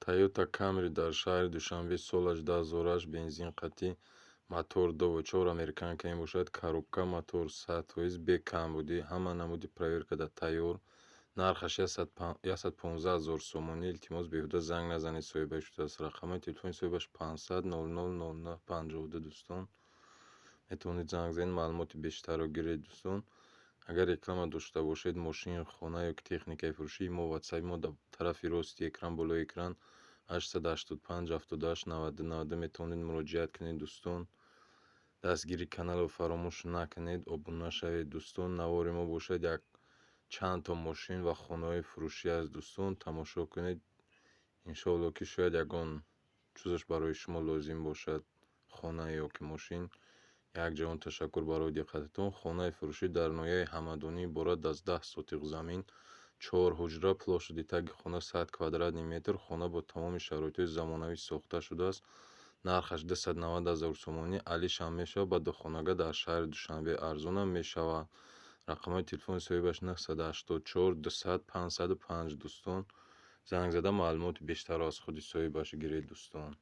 Toyota Camry дар шаҳри Душанбе, солаш 2008, бензин қатӣ, мотор 2,4, американка мебошад, коробка, мотор 100%, бе камбудӣ, ҳама намуди проверка да тайёр. Нархаш 115 000 сомонӣ. Илтимос, беҳуда занг назанед, соҳибаш шудааст. Рақамҳои телефони соҳибаш 500 00 09 52. Дӯстон, метавонед занг занед, маълумоти бештарро гиред, дӯстон. Агар реклама дошта бошед, мошин, хона ё ки техникаи фурӯшӣ, мо ватсапи мо дар тарафи рости экран, болои экран 885 78 92 92 метавонед муроҷиат кунед, дӯстон. Дастгири каналро фаромӯш накунед, обуна шавед, дӯстон. Навори мо бошад, як чанд то мошин ва хонаҳои фурӯшӣ аст, дӯстон, тамошо кунед. Иншоалло, ки шояд ягон чизаш барои шумо лозим бошад, хона ё ки мошин. Як ҷаҳон ташаккур барои диққататон. Хонаи фурӯшӣ дар ноҳияи Ҳамадонӣ иборат аз 10 сотиқ замин, чор ҳуҷра, площади таги хона 100 квадратный метр. Хона бо тамоми шароитҳои замонавӣ сохта шудааст. Нархаш 290 ҳазор сомонӣ, алишам мешавад, ба духонага дар шаҳри Душанбе арзонам мешавад. Рақамҳои телефони соҳибаш 984 200 505. Дӯстон, занг зада маълумоти бештарро аз худи соҳибаш гиред, дӯстон.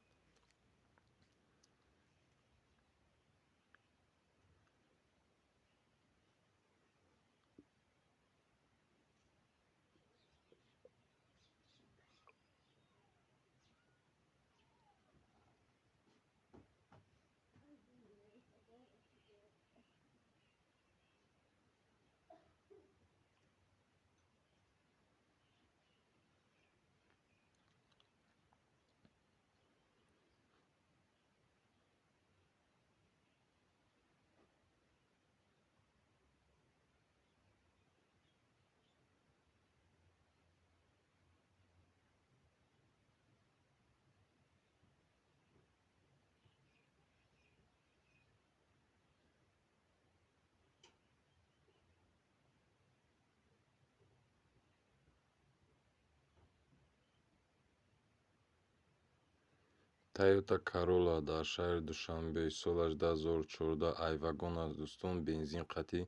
Toyota Corolla дар шаҳри Душанбе, солаш 2014, айвагон аст, дӯстон, бензин қатӣ,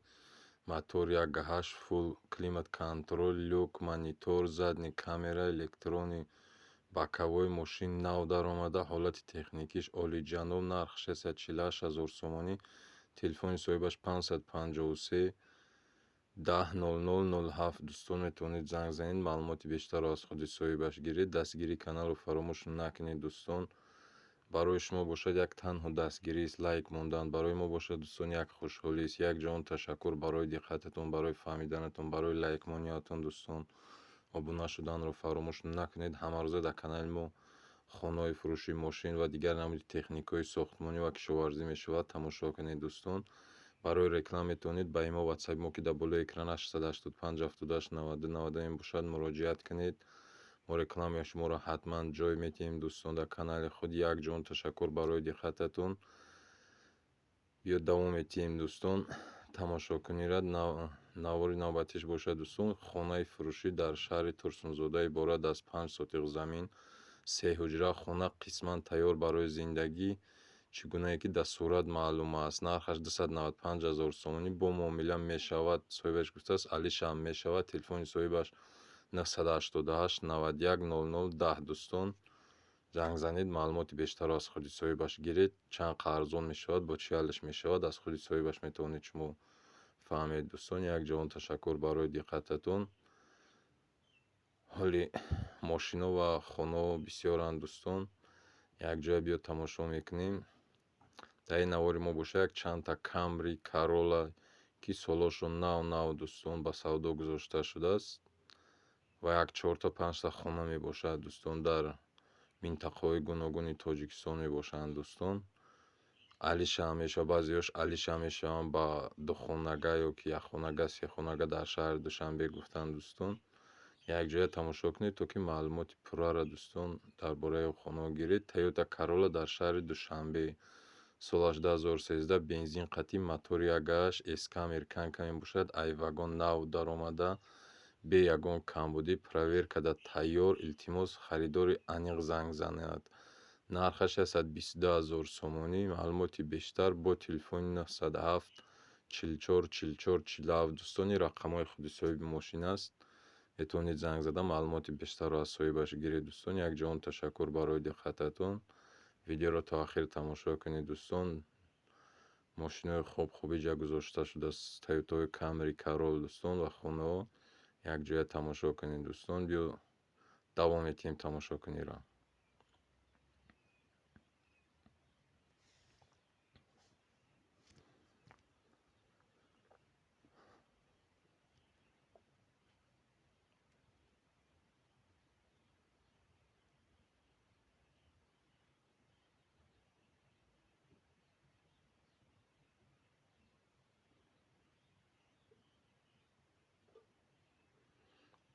мотор 1,8, фул климат контроль, люк, монитор, задний камера, электронный боковой. Мошин нав даромада, ҳолати техникиш олиҷаноб, нарх 648 ҳазор сомонӣ. Телефони соҳибаш 553 10 00 07. Дӯстон, метавонед занг занед, маълумоти бештарро аз худи соҳибаш гиред. Дастгирии каналро фаромӯш накунед, дӯстон. Барои шумо бошад, як танҳо дастгирист, лайк мондан, барои мо бошад, дӯстон, як хушҳолист. Як ҷаҳон ташаккур барои диққататон, барои фаҳмиданатон, барои лайкмониятон, дӯстон. Обуна шуданро фаромӯш накунед. Ҳамарӯза дар канали мо хонаҳои фурӯшӣ, мошин ва дигар намуди техникаҳои сохтмонӣ ва кишоварзӣ мешавад, тамошо кунед, дӯстон. Барои реклама метавонед ба имо, ватсапи мо, ки дар болои экран 885 78 92 90 мебошад, муроҷиат кунед. Мо рекламаи шуморо ҳатман ҷой медиҳем, дӯстон, дар канали худ. Як ҷаҳон ташаккур барои диққататон. Биё, давом медиҳем, дӯстон, тамошокунира. Навори навбатиш бошад, дӯстон, хонаи фурӯшӣ дар шаҳри Турсунзода иборат аз 5 сотиқ замин, се ҳуҷра. Хона қисман тайёр барои зиндагӣ, чӣ гунае ки дар сурат маълум аст. Нархаш 295 ҳазор сомонӣ, бо муомила мешавад, соҳибаш гуфтааст, алишам мешавад. Телефони соҳибаш 988 91 00 10. Дӯстон, занг занед, маълумоти бештарро аз худи соҳибаш гиред. Чанд арзон мешавад, бо чӣ ҳаллиш мешавад, аз худи соҳибаш метавонед шумо фаҳмед, дӯстон. Як ҷаҳон ташаккур барои диққататон. Ҳоли мошино ва хонаҳо бисёранд, дӯстон, якҷоя биё тамошо мекунем. Дар ин навори мо боша, як чандта Камри, Карола, ки солҳошон нав нав, дӯстон, ба савдо гузошта шудааст ва як чорта панҷта хона мебошад, дӯстон, дар минтақаҳои гуногуни Тоҷикистон мебошанд, дӯстон. Алишам мешавад, баъзеҳош алишам мешаванд ба духонага ё ки якхонага, сехонага дар шаҳри Душанбе гуфтанд, дӯстон. Якҷоя тамошо кунед, то ки маълумоти пурраро, дӯстон, дар бораи хонаҳо гиред. Toyota Corolla дар шаҳри Душанбе, солаш 2013, бензин қатӣ, мотори 1,8, СК, американка мебошад, айвагон, нав даромада, бе ягон камбудӣ, проверка да тайёр. Илтимос, харидори аниқ занг занад. Нархаш 122 ҳазор сомонӣ. Маълумоти бештар бо телефони 907 44 44 47. Дӯстони, рақамҳои худи соҳиби мошин аст. Метавонед занг зада маълумоти бештарро аз соҳибаш гиред, дӯстон. Як ҷаҳон ташаккур барои диққататон. Видеоро то ахир тамошо кунед, дӯстон. Мошинои хуб-хуби ҷа гузошта шудааст, Тойотаи Камри, Карол, дӯстон, ва хонаҳо якҷоя тамошо кунед, дӯстон. Биё давом медиҳем тамошокуниро.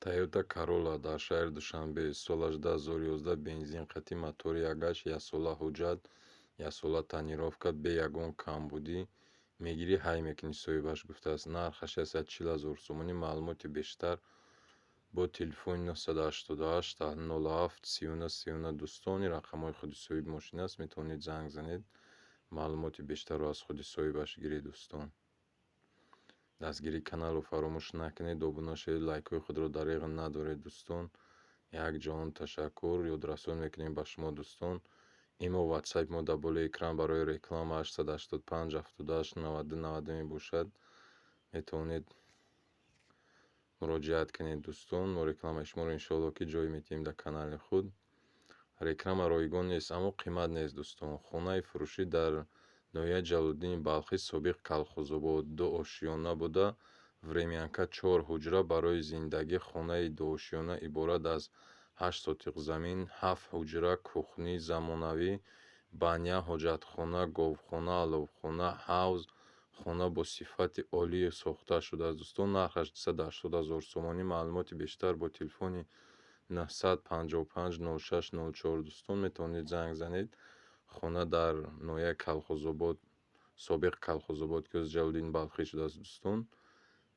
Тойота Карола дар шаҳри Душанбе, солаш 2011, бензин қатъи, мотори 1.8, яксола ҳуҷҷат, яксола тонировка, бе ягон камбудӣ. Мегирӣ, ҳай мекунӣ, соҳибаш гуфтааст. Нархаш 140 000 сомонӣ. Маълумоти бештар бо телефони 988 07 39 39, дӯстон. Рақамҳои худи соҳиби мошин аст. Метавонед занг занед, маълумоти бештарро аз худи соҳибаш гиред, дӯстон. Дастгирии каналро фаромӯш накунед, обуна шавед, лайкҳои худро дареғ надоред, дӯстон. Як ҷаҳон ташаккур ёдрасон мекунем ба шумо, дӯстон. Имо, ватсапи мо дар болои экран барои реклама 885 78 92 92 мебошад. Метавонед муроҷиат кунед, дӯстон. Мо рекламаи шуморо иншоалло ки ҷой медиҳем дар канали худ. Реклама ройгон нест, аммо қимат нест, дӯстон. Хонаи фурӯшӣ дар ноҳияи Ҷалолиддини Балхӣ, собиқ Калхозобод, дуошёна буда, времянка, чор ҳуҷра барои зиндагӣ. Хонаи дуошёна иборат аз 8 сотиқ замин, ҳафт ҳуҷра, кухни замонавӣ, баня, ҳоҷатхона, говхона, аловхона, ҳавз. Хона бо сифати олӣ сохта шудааст, дӯстон. Нархаш 280 000 сомонӣ. Маълумоти бештар бо телефони 955 06 04, дӯстон, метавонед занг занед. Хона дар ноҳияи Калхозобод, собиқ Калхозобод, ки ҳозир Ҷалолиддини Балхӣ шудааст, дӯстон.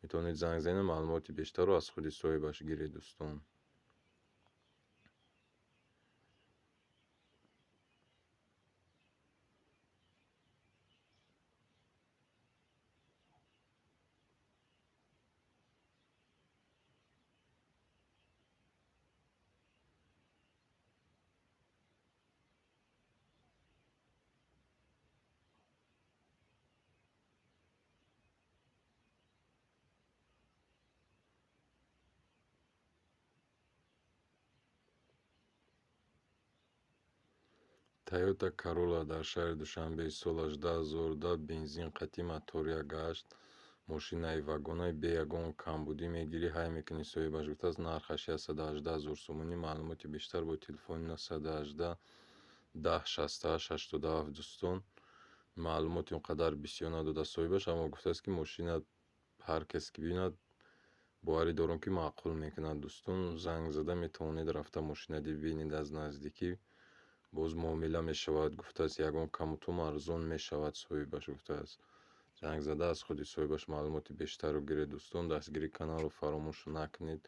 Метавонед занг занед, маълумоти бештарро аз худи соҳибаш гиред, дӯстон. Тойота Карола дар шаҳри Душанбе, солаш 2010, бензин қатъи, мотори 1.8, мошинаи вагонаи, бе ягон камбудӣ. Мегирӣ, ҳай мекунӣ, соҳибаш гуфтааст. Нархаш 118 000 сомонӣ. Маълумоти бештар бо телефони 918 10 68 87, дӯстон. Маълумоти он қадар бисёр надодааст соҳибаш, аммо гуфтааст, ки мошина ҳар касе ки бинад, боварӣ дорам, ки маъқул мекунад, дӯстон. Занг зада метавонед рафта мошина бибинед аз наздикӣ, боз муомила мешавад, гуфтааст. Ягон камутум арзон мешавад, соҳибаш гуфтааст. Занг зада аз худи соҳибаш маълумоти бештарро гиред, дӯстон. Дастгирии каналро фаромӯш накунед,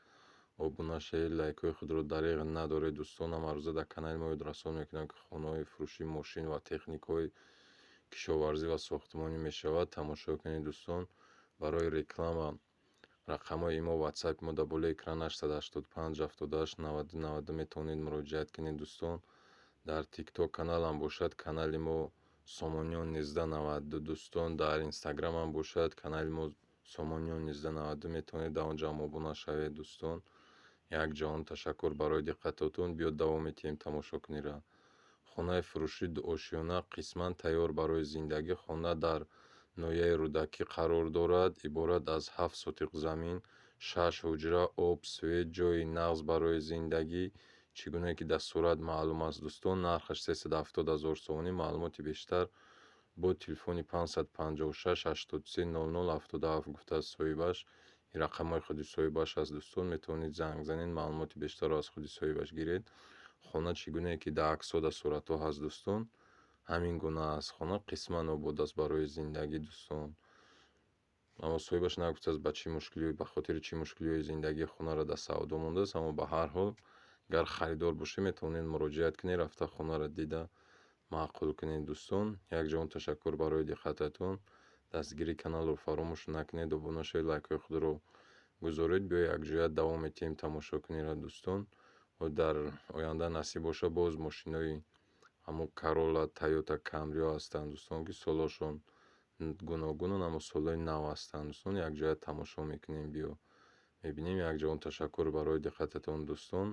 обуна шавед, лайкҳои худро дареғ надоред, дӯстон. Ҳамарӯза дар канали мо ёдрасон мекунам, ки хонаҳои фурӯшии мошин ва техникаҳои кишоварзӣ ва сохтмонӣ мешавад. Тамошо кунед, дӯстон. Барои реклама рақамҳои имо, ватсапи мо дар болои экран 885 78 92 92, метавонед муроҷиат кунед, дӯстон. Дар Тикток каналам бошад, канали мо Сомониён 1992, дӯстон. Дар Инстаграмам бошад, канали мо Сомониён 1992, метавонед дар он ҷо ҳам обуна шавед, дӯстон. Як ҷаҳон ташаккур барои диққатотон. Биё давом медиҳем тамошокуниро. Хонаи фурӯшӣ дуошёна, қисман тайёр барои зиндагӣ. Хона дар ноҳияи Рӯдакӣ қарор дорад, иборат аз 7 сотиқ замин, шаш ҳуҷра, об, свет, ҷойи нағз барои зиндагӣ, чӣ гуна ки дар сурат маълум аст, дӯстон. Нархаш 370 000 сомонӣ. Маълумоти бештар бо телефони 556 83 00 77, гуфтааст соҳибаш. Ин рақамҳои худи соҳибаш аст, дӯстон. Метавонед занг занед, маълумоти бештарро аз худи соҳибаш гиред. Хона чӣ гунае ки дар аксҳо, дар суратҳо ҳаст, дӯстон, ҳамин гуна аст. Хона қисман обод аст барои зиндагӣ, дӯстон, аммо соҳибаш нагуфтааст, ба чӣ мушкилӣ, ба хотири чӣ мушкилиҳои зиндагӣ хонаро дар савдо мондааст. Аммо ба ҳар ҳол, агар харидор бошед, метавонед муроҷиат кунед, рафта хонаро дида маъқул кунед, дӯстон. Як ҷаҳон ташаккур барои диққататон. Дастгирии каналро фаромӯш накунед, обуна шавед, лайкҳои худро Гузоред, биё якҷоя давом метиҳем тамошо кунера, дӯстон. Дар оянда насиб боша, боз мошинои ҳамун Corolla, Toyota Camry ҳастанд, дӯстон, ки солҳошон гуногунанд, аммо солҳои нав ҳастанд, дӯстон. Якҷоя тамошо мекунем, биё мебинем. Якҷоон ташаккур барои диққататон, дӯстон.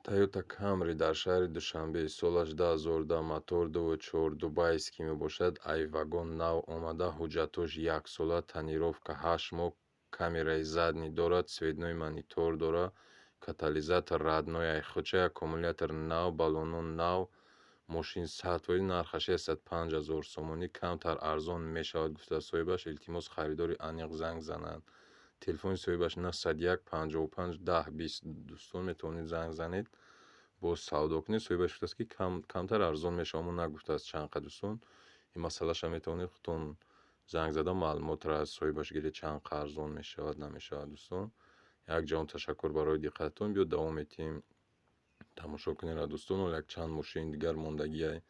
Toyota Camry дар шаҳри Душанбе, солаш 2010, мотор 2.4, дубайский мебошад. Ай вагон нав омада, ҳуҷҷатош яксола, тонировка 8 моҳ, камераи задний дорад, цветной монитор дорад, катализатор родной ай худша, аккумулятор нав, баллоно нав, мошин 100%, нархаш 105 000 сомонӣ, камтар арзон мешавад, гуфтааст соҳибаш. Илтимос, харидори аниқ занг зананд. Телефони соҳибаш 901 55 10 20, дӯстон, метавонед занг занед, боз савдо кунед. Соҳибаш гуфтааст, ки камтар арзон мешавад, аммо нагуфтааст чанд қад, дӯстон. Ин масъалаша метавонед худтон занг зада маълумотро аз соҳибаш гиред, чанд қад арзон мешавад, намешавад, дӯстон. Як ҷаҳон ташаккур барои диққататон. Биё давом метиҳем тамошо кунед, дӯстон. Ҳоло якчанд мошини дигар мондагие,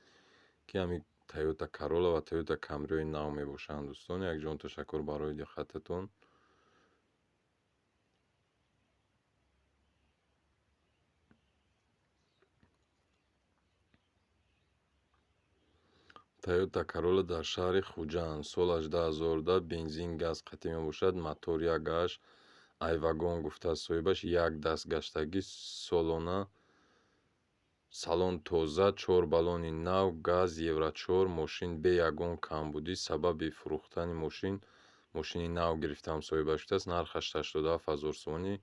ки ҳамин Toyota Corolla ва Toyota Camry нав мебошанд, дӯстон. Як ҷаҳон ташаккур барои диққататон. Toyota Corolla дар шаҳри Хуҷанд, солаш 2010, бензин газ қатъӣ мебошад, мотор 1.8, ай вагон, гуфтааст соҳибаш, як даст гаштагӣ, солона, салон тоза, чор баллони нав, газ, евро 4, мошин бе ягон камбудӣ. Сабаби фурӯхтани мошин: мошини нав гирифтам, соҳибаш гуфтааст, нархаш 87 000 сомонӣ,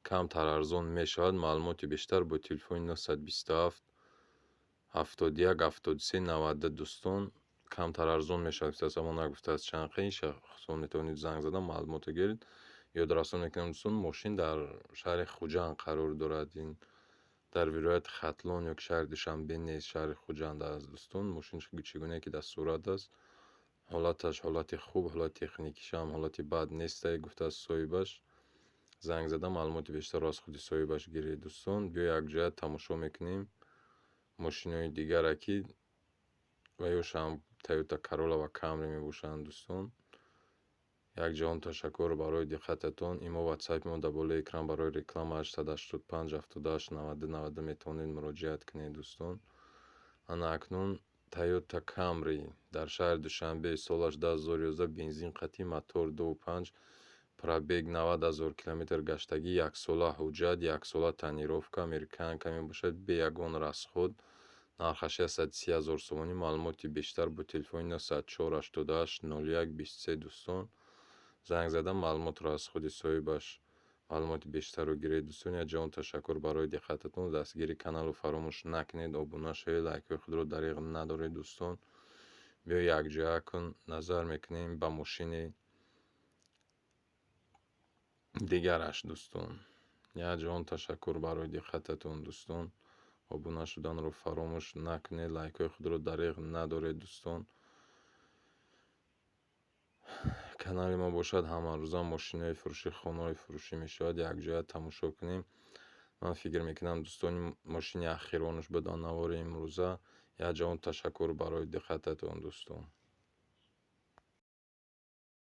камтар арзон мешавад. Маълумоти бештар бо телефони 927 71 73 90, дӯстон. Камтар арзон мешавад, гуфтааст, аммо нагуфтааст чанд қин. Худтон метавонед занг зада маълумотро гиред. Ёдрасо мекунам, дӯстон, мошин дар шаҳри Хуҷанд қарор дорад. Ин дар вилояти Хатлон ё ки шаҳри Душанбе нест, шаҳри Хуҷанд аст, дӯстон. Мошин чӣ гуне ки дар сурат аст, ҳолаташ ҳолати хуб, ҳолати техникишам ҳолати бад нестае, гуфтааст соҳибаш. Занг зада маълумоти бештарро аз худи соҳибаш гиред, дӯстон. Биё якҷоя тамошо мекунем мошинои дигара, ки ва ёшам Toyota Corolla ва Camry мебошанд, дӯстон. Як ҷаҳон ташаккур барои диққататон. Имо ватсапи мо дар болои экран барои реклама 885 78 90 90, метавонед муроҷиат кунед, дӯстон. Ана акнун Toyota Camry дар шаҳри Душанбе, солаш 2011, бензин қатъӣ, мотор 2.5, пробег 90 000 километр гаштагӣ, яксола ҳуҷҷат, яксола тонировка, американка мебошад, бе ягон расход, нархаш 130 000 сомонӣ. Маълумоти бештар бо телефони 904 88 01 23, дӯстон. Занг зада маълумотро аз худи соҳибаш маълумоти бештарро гиред, дӯстон. Як ҷаҳон ташаккур барои диққататон. Дастгири каналро фаромӯш накунед, обуна шавед, лайкҳои худро дариғ надоред, дӯстон. Биё якҷоя кун назар мекунем ба мошини дигараш, дӯстон. Як ҷаҳон ташаккур барои диққататон, дӯстон. Обуна шуданро фаромӯш накунед, лайкҳои худро дариғ надоред, дӯстон. Канали мо бошад, ҳамарӯза мошинои фурӯшӣ, хонаҳои фурӯшӣ мешавад, якҷоя тамошо кунем. Ман фикр мекунам, дӯстони, мошини ахиронаш буд он навори имрӯза. Як ҷаҳон ташаккур барои диққататон, дӯстон.